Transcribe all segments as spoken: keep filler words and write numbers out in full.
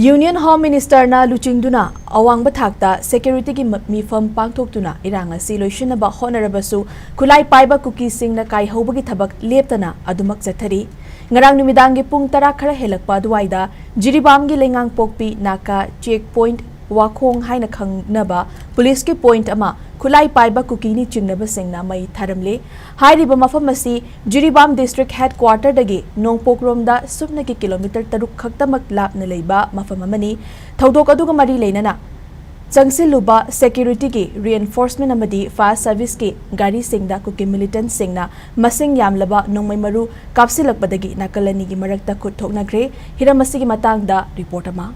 Union Home Ministerꯅ ꯂꯨꯆꯤꯡꯗꯨꯅ ꯑꯋꯥꯡꯕ ꯊꯥꯛꯇ securityꯒꯤ ꯃ-, ꯃꯤꯐꯝ ꯄꯥꯡꯊꯣꯛꯇꯨꯅ ꯏꯔꯥꯡ ꯑꯁꯤ ꯂꯣꯏꯁꯤꯟꯅꯕ ꯍꯣꯠꯅꯔꯕꯁꯨ, ꯈꯨꯠꯂꯥꯏ ꯄꯥꯏꯕ ꯀꯨꯀꯤꯁꯤꯡꯅ ꯀꯥꯏꯍꯧꯕꯒꯤ ꯊꯕꯛ ꯂꯦꯞꯇꯅ ꯑꯗꯨꯃꯛ ꯆꯠꯊꯔꯤ꯫ ꯉꯔꯥꯡ ꯅꯨꯃꯤꯗꯥꯡꯒꯤ ꯄꯨꯡ ꯇꯔꯥ ꯈꯔ ꯍꯦꯜꯂꯛꯄ ꯑꯗꯨꯋꯥꯏꯗ ꯖꯤꯔꯤꯕꯥꯝꯒꯤ ꯂꯩꯉꯥꯡꯄꯣꯛꯄꯤ ꯅꯥꯀꯥ check point ꯋꯥꯈꯣꯡ ꯍꯥꯏꯅ ꯈꯪꯅꯕ ꯄꯨꯂꯤꯁꯀꯤ point ꯑꯃ ꯈꯨꯠꯂꯥꯏ ꯄꯥꯏꯕ ꯀꯨꯀꯤꯅꯤ ꯆꯤꯡꯅꯕꯁꯤꯡꯅ ꯃꯩ ꯊꯥꯔꯝꯂꯦ꯫ ꯍꯥꯏꯔꯤꯕ ꯃꯐꯝ ꯑꯁꯤ ꯖꯤꯔꯤꯕꯥꯝ district headquarterꯗꯒꯤ ꯅꯣꯡꯄꯣꯛꯂꯣꯝꯗ ꯁꯨꯞꯅꯒꯤ kilometre ꯇꯔꯨꯛ ꯈꯛꯇꯃꯛ ꯂꯥꯞꯅ ꯂꯩꯕ ꯃꯐꯝ ꯑꯃꯅꯤ꯫ ꯊꯧꯗꯣꯛ ꯑꯗꯨꯒ ꯃꯔꯤ ꯂꯩꯅꯅ ꯆꯪꯁꯤꯜꯂꯨꯕ securityꯒꯤ reinforcement ꯑꯃꯗꯤ fire serviceꯀꯤ ꯒꯥꯔꯤꯁꯤꯡꯗ ꯀꯨꯀꯤ militantꯁꯤꯡꯅ ꯃꯁꯤꯡ ꯌꯥꯝꯂꯕ ꯅꯣꯡꯃꯩ ꯃꯔꯨ ꯀꯥꯞꯁꯤꯜꯂꯛꯄꯗꯒꯤ ꯅꯥꯀꯜ ꯑꯅꯤꯒꯤ ꯃꯔꯛꯇ ꯈꯨꯠ ꯊꯣꯛꯅꯈ꯭ꯔꯦ꯫ ꯍꯤꯔꯝ ꯑꯁꯤꯒꯤ ꯃꯇꯥꯡꯗ report ꯑꯃ꯫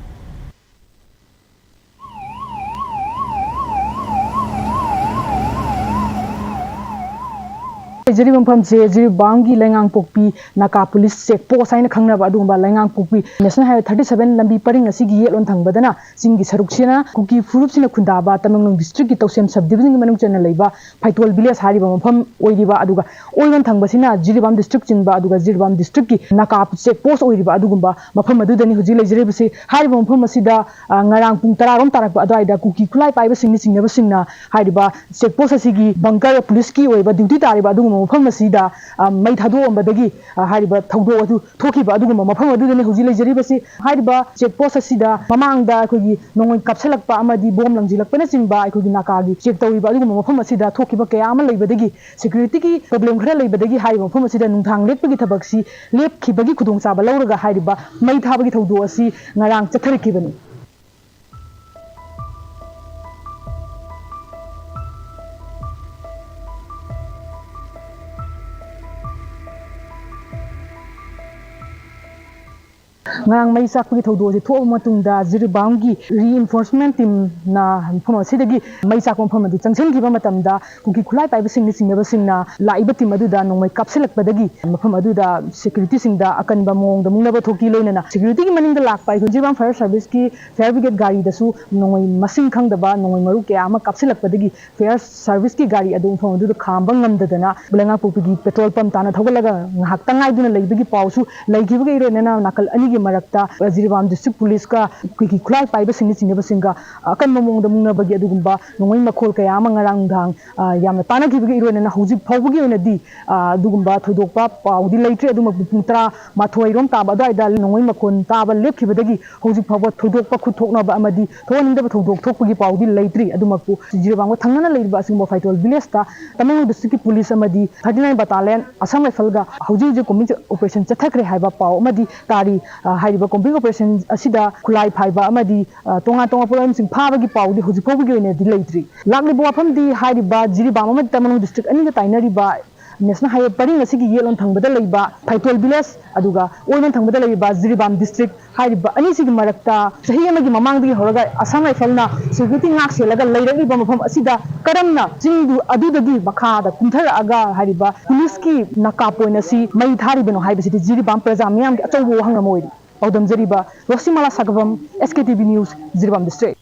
ꯂꯩꯖꯔꯤꯕ ꯃꯐꯝꯁꯦ ꯖꯤꯔꯤꯕꯥꯝꯒꯤ ꯂꯩꯉꯥꯡꯄꯣꯛꯄꯤ ꯅꯥꯀꯥ ꯄꯨꯂꯤꯁ check post ꯍꯥꯏꯅ ꯈꯪꯅꯕ ꯑꯗꯨꯒꯨꯝꯕ ꯂꯩꯉꯥꯡꯄꯣꯛꯄꯤ National Highway thirty seven ꯂꯝꯕꯤ ꯄꯔꯤꯡ ꯑꯁꯤꯒꯤ ꯌꯦꯠꯂꯣꯝ ꯊꯪꯕꯗꯅ ꯆꯤꯡꯒꯤ ꯁꯔꯨꯛꯁꯤꯅ ꯀꯨꯀꯤ ꯐꯨꯔꯨꯞꯁꯤꯡꯅ ꯈꯨꯟꯗꯥꯕ ꯇꯃꯦꯡꯂꯣꯡ districtꯀꯤ ꯇꯧꯁꯦꯝ sub divisionꯒꯤ ꯃꯅꯨꯡ ꯆꯟꯅ ꯂꯩꯕ ꯐꯩꯇꯣꯜ village ꯍꯥꯏꯔꯤꯕ ꯃꯐꯝ ꯑꯣꯏꯔꯤꯕ, ꯑꯗꯨꯒ ꯑꯣꯏꯔꯣꯝ ꯊꯪꯕꯁꯤꯅ ꯖꯤꯔꯤꯕꯥꯝ district ꯆꯤꯡꯕ, ꯑꯗꯨꯒ ꯖꯤꯔꯤꯕꯥꯝ districtꯀꯤ ꯅꯥꯀꯥ check post ꯑꯣꯏꯔꯤꯕ ꯑꯗꯨꯒꯨꯝꯕ ꯃꯐꯝ ꯑꯗꯨꯗꯅꯤ ꯍꯧꯖꯤꯛ ꯂꯩꯖꯔꯤꯕꯁꯤ꯫ ꯍꯥꯏꯔꯤꯕ ꯃꯐꯝ ꯑꯁꯤꯗ, ꯑ, ꯉꯔꯥꯡ ꯄꯨꯡ ꯇꯔꯥꯔꯣꯝ ꯇꯥꯔꯛꯄ ꯑꯗꯨꯋꯥꯏꯗ ꯀꯨꯀꯤ ꯈꯨꯠꯂꯥꯏ ꯄꯥꯏꯕꯁꯤꯡꯅ ꯆꯤꯡꯅꯕꯁꯤꯡꯅ ꯍꯥꯏꯔꯤꯕ check post ꯑꯁꯤꯒꯤ bunker, ꯄꯨꯂꯤꯁꯀꯤ ꯑꯣꯏꯕ duty ꯇꯥꯔꯤꯕ ꯑꯗꯨꯒꯨꯝꯕ ꯃꯐꯝ ꯑꯁꯤꯗ, ꯑ, ꯃꯩ ꯊꯥꯗꯣꯛꯑꯝꯕꯗꯒꯤ, ꯑ, ꯍꯥꯏꯔꯤꯕ ꯊꯧꯗꯣꯛ ꯑꯗꯨ ꯊꯣꯛꯈꯤꯕ ꯑꯗꯨꯒꯨꯝꯕ ꯃꯐꯝ ꯑꯗꯨꯗꯅꯤ ꯍꯧꯖꯤꯛ ꯂꯩꯖꯔꯤꯕꯁꯤ꯫ ꯍꯥꯏꯔꯤꯕ check post ꯑꯁꯤꯗ ꯃꯃꯥꯡꯗ ꯑꯩꯈꯣꯏꯒꯤ ꯅꯣꯡꯃꯩ ꯀꯥꯞꯁꯤꯜꯂꯛꯄ ꯑꯃꯗꯤ ꯕꯣꯝ ꯂꯪꯁꯤꯜꯂꯛꯄꯅꯆꯤꯡꯕ ꯑꯩꯈꯣꯏꯒꯤ ꯅꯥꯀꯥꯒꯤ check ꯇꯧꯔꯤꯕ ꯑꯗꯨꯒꯨꯝꯕ ꯃꯐꯝ ꯑꯁꯤꯗ ꯊꯣꯛꯈꯤꯕ ꯀꯌꯥ ꯑꯃ ꯂꯩꯕꯗꯒꯤ, securityꯒꯤ problem ꯈꯔ ꯂꯩꯕꯗꯒꯤ ꯍꯥꯏꯔꯤꯕ ꯃꯐꯝ ꯑꯁꯤꯗ ꯅꯨꯡꯗꯥꯡ ꯂꯦꯛꯄꯒꯤ ꯊꯕꯛꯁꯤ ꯂꯦꯞꯈꯤꯕꯒꯤ ꯈꯨꯗꯣꯡꯆꯥꯕ ꯂꯧꯔꯒ ꯍꯥꯏꯔꯤꯕ ꯃꯩ ꯊꯥꯕꯒꯤ ꯊꯧꯗꯣꯛ ꯑꯁꯤ ꯉꯔꯥꯡ ꯆꯠꯊꯔꯛꯈꯤꯕꯅꯤ꯫ ꯉꯔꯥꯡ ꯃꯩ ꯆꯥꯛꯄꯒꯤ ꯊꯧꯗꯣꯛ ꯑꯁꯤ ꯊꯣꯛꯑꯕ ꯃꯇꯨꯡꯗ ꯖꯤꯔꯤꯕꯥꯝꯒꯤ reinforcement teamꯅ ꯃꯐꯝ ꯑꯁꯤꯗꯒꯤ ꯃꯩ ꯆꯥꯛꯄ ꯃꯐꯝ ꯑꯗꯨ ꯆꯪꯁꯤꯟꯈꯤꯕ ꯃꯇꯝꯗ ꯀꯨꯀꯤ ꯈꯨꯠꯂꯥꯏ ꯄꯥꯏꯕꯁꯤꯡꯅ ꯆꯤꯡꯅꯕꯁꯤꯡꯅ ꯂꯥꯛꯏꯕ team ꯑꯗꯨꯗ ꯅꯣꯡꯃꯩ ꯀꯥꯞꯁꯤꯜꯂꯛꯄꯗꯒꯤ ꯃꯐꯝ ꯑꯗꯨꯗ securityꯁꯤꯡꯗ ꯑꯀꯟꯕ ꯃꯑꯣꯡꯗ ꯃꯨꯛꯅꯕ ꯊꯣꯛꯈꯤ꯫ ꯂꯣꯏꯅꯅ securityꯒꯤ ꯃꯅꯤꯡꯗ ꯂꯥꯛꯄ ꯑꯩꯈꯣꯏ ꯖꯤꯔꯤꯕꯥꯝ fire serviceꯀꯤ fire brigade ꯒꯥꯔꯤꯗꯁꯨ ꯅꯣꯡꯃꯩ ꯃꯁꯤꯡ ꯈꯪꯗꯕ ꯅꯣꯡꯃꯩ ꯃꯔꯨ ꯀꯌꯥ ꯑꯃ ꯀꯥꯞꯁꯤꯜꯂꯛꯄꯗꯒꯤ fire serviceꯀꯤ ꯒꯥꯔꯤ ꯑꯗꯨ ꯃꯐꯝ ꯑꯗꯨꯗ ꯈꯥꯝꯕ ꯉꯝꯗꯗꯅ ꯂꯩꯉꯥꯡꯄꯣꯛꯄꯤꯒꯤ petrol pump ꯇꯥꯟꯅ ꯊꯧꯒꯠꯂꯒ ꯉꯥꯏꯍꯥꯛꯇꯪ ꯉꯥꯏꯗꯨꯅ ꯂꯩꯕꯒꯤ ꯄꯥꯎꯁꯨ ꯂꯩꯈꯤꯕꯒ ꯏꯔꯣꯏꯅꯅ ꯅꯥꯀꯜ ꯑꯅꯤꯒꯤ ꯃꯔꯛꯇ ꯖꯤꯔꯤꯕꯥꯝ ꯗꯤꯁꯇ꯭ꯔꯤꯛ ꯄꯨꯂꯤꯁꯀ ꯑꯩꯈꯣꯏꯒꯤ ꯈꯨꯠꯂꯥꯏ ꯄꯥꯏꯕꯁꯤꯡꯅ ꯆꯤꯡꯅꯕꯁꯤꯡꯒ ꯑꯀꯟꯕ ꯃꯑꯣꯡꯗ ꯃꯨꯛꯅꯕꯒꯤ ꯑꯗꯨꯒꯨꯝꯕ ꯅꯣꯡꯃꯩ ꯃꯈꯣꯜ ꯀꯌꯥ ꯑꯃ ꯉꯔꯥꯡ ꯅꯨꯡꯗꯥꯡ ꯌꯥꯝꯅ ꯇꯥꯟꯅꯈꯤꯕꯒꯤ ꯏꯔꯣꯏꯅꯅ ꯍꯧꯖꯤꯛ ꯐꯥꯎꯕꯒꯤ ꯑꯣꯏꯅꯗꯤ ꯑꯗꯨꯒꯨꯝꯕ ꯊꯣꯏꯗꯣꯛꯄ ꯄꯥꯎꯗꯤ ꯂꯩꯇ꯭ꯔꯤ꯫ ꯑꯗꯨꯃꯛꯄꯨ ꯄꯨꯡ ꯇꯔꯥ ꯃꯥꯊꯣꯏꯔꯣꯝ ꯇꯥꯕ ꯑꯗꯨꯋꯥꯏꯗ ꯅꯣꯡꯃꯩ ꯃꯈꯣꯟ ꯇꯥꯕ ꯂꯦꯞꯈꯤꯕꯗꯒꯤ ꯍꯧꯖꯤꯛ ꯐꯥꯎꯕ ꯊꯣꯏꯗꯣꯛꯄ ꯈꯨꯠ ꯊꯣꯛꯅꯕ ꯑꯃꯗꯤ ꯊꯣꯛꯍꯟꯅꯤꯡꯗꯕ ꯊꯧꯗꯣꯛ ꯊꯣꯛꯄꯒꯤ ꯄꯥꯎꯗꯤ ꯂꯩꯇ꯭ꯔꯤ꯫ ꯑꯗꯨꯃꯛꯄꯨ ꯖꯤꯔꯤꯕꯥꯝꯒ ꯊꯪꯅꯅ ꯂꯩꯔꯤꯕ ꯑꯁꯤꯒꯨꯝꯕ ꯐꯥꯏꯇꯣꯜ ꯚꯤꯂꯦꯖꯇ ꯇꯃꯦꯡꯂꯣꯡ ꯗꯤꯁꯇ꯭ꯔꯤꯛꯀꯤ ꯄꯨꯂꯤꯁ ꯑꯃꯗꯤ thirty nine battalion Assam Rifle ꯒ ꯍꯧꯖꯤꯛ ꯍꯧꯖꯤꯛ combined operation ꯆꯠꯊꯈ꯭ꯔꯦ ꯍꯥꯏꯕ ꯄꯥꯎ ꯑꯃꯗꯤ ꯇꯥꯔꯤ꯫ ꯍꯥꯏꯔꯤꯕ combined operation ꯑꯁꯤꯗ ꯈꯨꯠꯂꯥꯏ ꯄꯥꯏꯕ ꯑꯃꯗꯤ ꯇꯣꯉꯥꯟ ꯇꯣꯉꯥꯟꯕ ꯄꯣꯠꯂꯝꯁꯤꯡ ꯐꯥꯕꯒꯤ ꯄꯥꯎꯗꯤ ꯍꯧꯖꯤꯛ ꯐꯥꯎꯕꯒꯤ ꯑꯣꯏꯅꯗꯤ ꯂꯩꯇ꯭ꯔꯤ꯫ ꯂꯥꯛꯂꯤꯕ ꯋꯥꯐꯝꯗꯤ ꯍꯥꯏꯔꯤꯕ ꯖꯤꯔꯤꯕꯥꯝ ꯑꯃꯗꯤ ꯇꯃꯦꯡꯂꯣꯡ ꯗꯤꯁꯇ꯭ꯔꯤꯛ ꯑꯅꯤꯒ ꯇꯥꯏꯅꯔꯤꯕ ꯅꯦꯁꯅꯦꯜ ꯍꯥꯏꯋꯦ ꯄꯔꯤꯡ ꯑꯁꯤꯒꯤ ꯌꯦꯠꯂꯣꯝ ꯊꯪꯕꯗ ꯂꯩꯕ ꯐꯥꯏꯇꯣꯜ ꯚꯤꯂꯦꯖ ꯑꯗꯨꯒ ꯑꯣꯏꯔꯣꯝ ꯊꯪꯕꯗ ꯂꯩꯔꯤꯕ ꯖꯤꯔꯤꯕꯥꯝ ꯗꯤꯁꯇ꯭ꯔꯤꯛ ꯍꯥꯏꯔꯤꯕ ꯑꯅꯤꯁꯤꯒꯤ ꯃꯔꯛꯇ ꯆꯍꯤ ꯑꯃꯒꯤ ꯃꯃꯥꯡꯗꯒꯤ ꯍꯧꯔꯒ ꯑꯁꯥꯝ ꯔꯥꯏꯐꯜꯅ ꯁꯦꯀ꯭ꯌꯨꯔꯤꯇꯤ ꯉꯥꯛ ꯁꯦꯜꯂꯒ ꯂꯩꯔꯛꯂꯤꯕ ꯃꯐꯝ ꯑꯁꯤꯗ ꯀꯔꯝꯅ ꯆꯤꯡꯗꯨ ꯑꯗꯨꯗꯒꯤ ꯃꯈꯥꯗ ꯀꯨꯝꯊꯔꯛꯑꯒ ꯍꯥꯏꯔꯤꯕ ꯄꯨꯂꯤꯁꯀꯤ ꯅꯥꯀꯥ ꯄꯣꯏꯟ ꯑꯁꯤ ꯃꯩ ꯊꯥꯔꯤꯕꯅꯣ ꯍꯥꯏꯕꯁꯤꯗꯤ ꯖꯤꯔꯤꯕꯥꯝ ꯄ꯭ꯔꯖꯥ ꯃꯤꯌꯥꯝꯒꯤ ꯑꯆꯧꯕ ꯋꯥꯍꯪ ꯑꯃ ꯑꯣꯏꯔꯤ꯫ ꯄꯥꯎꯗꯝꯖꯔꯤꯕ ꯔꯣꯁꯤꯃꯥꯂꯥ ꯁꯥꯒꯕꯝ, S K T V News, Jiribam district.